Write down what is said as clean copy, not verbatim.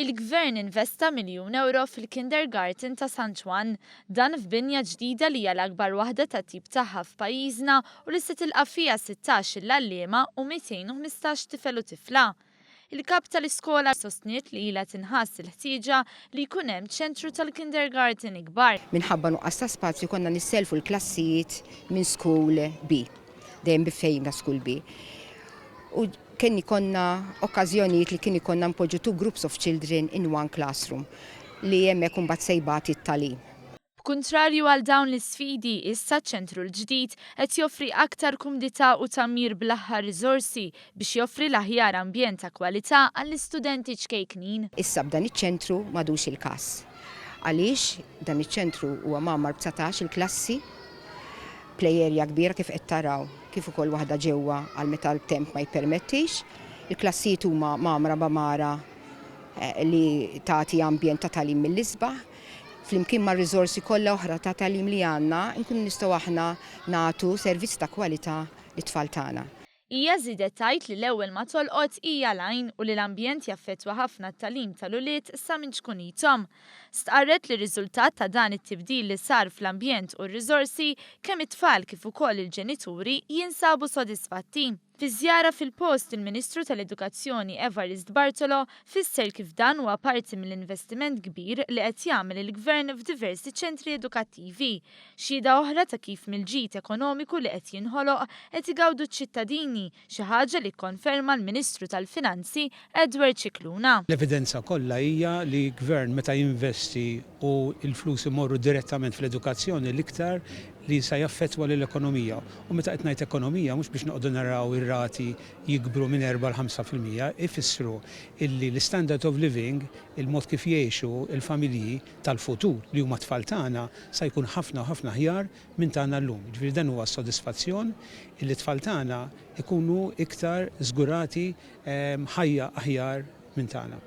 Il-Gvern investa 1 miljun euro fil-Kindergarten ta' San Ġwann, dan f'binja ġdida li hija l-akbar waħda tat-tip tagħha f'pajjiżna u li se tilqa' fiha 16 għalliema u 215 tifel u tifla. Il-kap tal-iskola sostniet li ilha tinħass il-ħtieġa li jkun hemm ċentru tal-kindergarten ikbar. Minħabba nuqqas ta' spazju konna nisselfu l-klassijiet minn School B, dejjem bi ftehim ta' School B. U kien ikollna okkażjonijiet li kien ikollna npoġġu two groups of children in one classroom li hemmhekk imbagħad se jbati t-tagħlim. B'kuntrarju għal dawn l-isfidi, issa ċentru l-ġdid qed joffri aktar kumdità u tagħmir bl-aħħar riżorsi biex joffri l-aħjar ambjent ta' kwalità għall-istudenti ċkejknin. Issa b'dan iċ-ċentru m'għadux il-każ. Għaliex dan iċ-ċentru huwa mgħammar b'19 il-klassi, play area kbira kif qed taraw, kif ukoll waħda ġewwa għal meta l-temp ma jippermettix. Il-klassijiet huma mgħammra b'għamara li tagħti ambjent ta' tagħlim mill-isbaħ. Flimkien ma' riżorsi kollha oħra ta' tagħlim li għandna, nkunu nistgħu aħna nagħtu servizz ta' kwalità lit-tfal tagħna. Hija żiedet tgħid li l-ewwel ma tolqot hija l-għajn u li l-ambjent jaffettwa ħafna t-tagħlim tal-ulied sa minn ċkunithom. Stqarret li r-riżultat ta' dan it-tibdil li sar fl-ambjent u r-riżorsi, kemm it-tfal kif ukoll il-ġenituri jinsabu sodisfatti. Fi żjara fil-post, il-Ministru tal-Edukazzjoni Evarist Bartolo fisser kif dan huwa parti mill-investiment kbir li qed jagħmel il-Gvern f'diversi ċentri edukattivi. Xhieda oħra ta' kif mill-ġid ekonomiku li qed jinħoloq qed igawdu ċ-ċittadini, xi ħaġa li kkonferma l-Ministru tal-Finanzi Edward Scicluna. L-evidenza kollha hija li gvern meta jinvesti u l-flus imorru direttament fl-edukazzjoni, l-iktar li sa jaffettwa l-ekonomija. U meta qed ngħid ekonomija, mhux biex noqogħdu naraw ir-rati jikbru minn 4 l-5%, ifissru illi l-standard of living, il-mod kif jgħixu il-familji tal-futur li huma tfal tagħna, sa jkun ħafna ħafna aħjar minn tagħna llum. Ġifieri dan huwa sodisfazzjon illi tfal tagħna ikunu iktar żgurati ħajja aħjar minn tagħna.